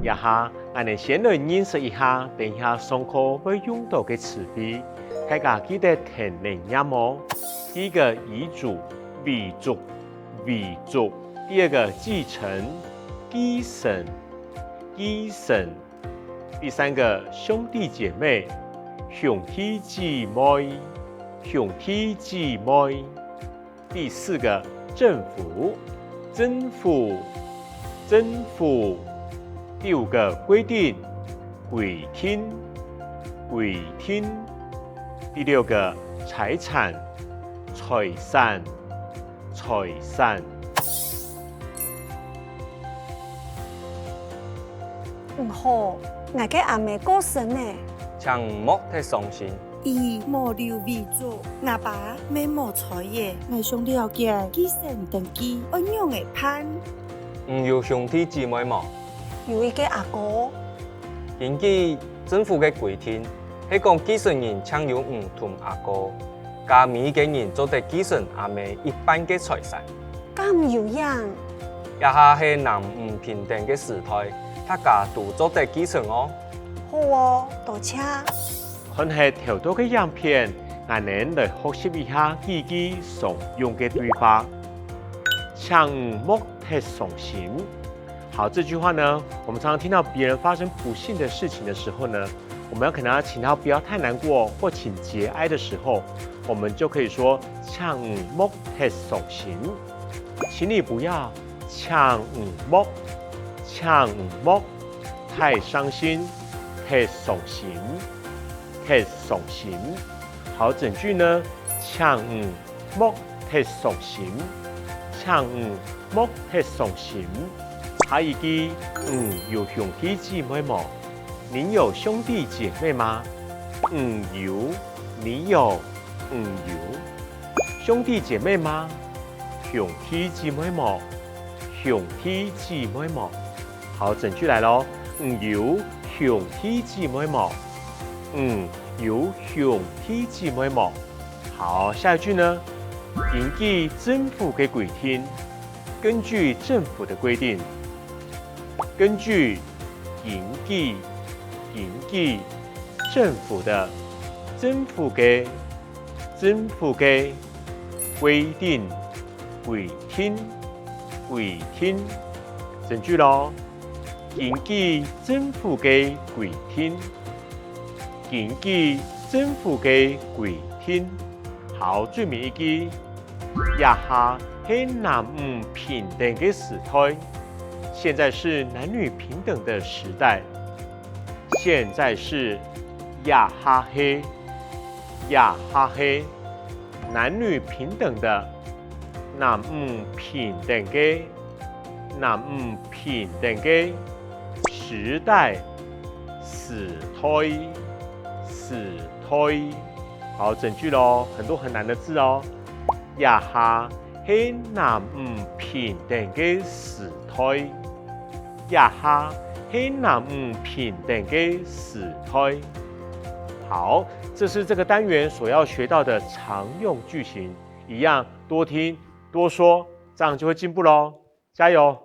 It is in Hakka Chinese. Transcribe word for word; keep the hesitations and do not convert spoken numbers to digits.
這下，𠊎等先來認識一下等一下上課會用到个詞彙，大家記得跈等唸哦。第一個，遺囑，遺囑，遺囑。第二個，繼承，繼承，繼承。第三個，兄弟姐妹，兄弟姊妹，兄弟姊妹。 第四個，政府，政府，政府。第五個，規定，規定，規定。第六個，財產，財產，財產。你好，𠊎个阿姆過身了。請你莫忒傷心。 佢無留遺囑，吾爸乜無在了。𠊎想了解繼承登記愛仰仔辦？你有兄弟姊妹無？有一個阿哥。根據政府个規定，係講繼承人淨有你同阿哥，該每一個人做得繼承阿姆一半个財產。 敢有影？這下係男女平等个時代，大家都做得繼承哦。好哦，多謝。看忒頭到个影片，𠊎等來學習一下幾句常用个對話。請你莫忒傷心。好，這句話呢，我們常常聽到別人發生不幸的事情的時候呢， 我們要可能要請他不要太難過或請節哀的時候，我們就可以說：「請你莫忒傷心。」請你不要，請你莫，請你莫，太傷心，忒傷心，忒傷心。好，整句呢，請你 莫忒傷心，請你莫忒傷心。下一句，你有兄弟姊妹無？你有兄弟姊妹嗎？你有，你有，你有。兄弟姊妹嗎？兄弟姊妹無？兄弟姊妹無？好，整句來囉，你有兄弟姊妹無？你有兄弟姊妹無？ 好，下一句呢？根據政府个規定，根據政府的規定，根據，根據，根據，政府的，政府个，政府个，規定，規定，規定。整句囉，根據政府个規定。 根據政府个規定。好，最尾一句，這下係男女平等个時代，現在是男女平等的時代。現在是，這下係，這下係，男女平等的，男女平等个， 男女平等个時代，時代，時代。好，整句囉，很多很難的字哦。這下係男女平等个時代，這下係男女平等个時代。好，這是這個單元所要學到的常用句型，一樣多聽多說，這樣就會進步囉。加油！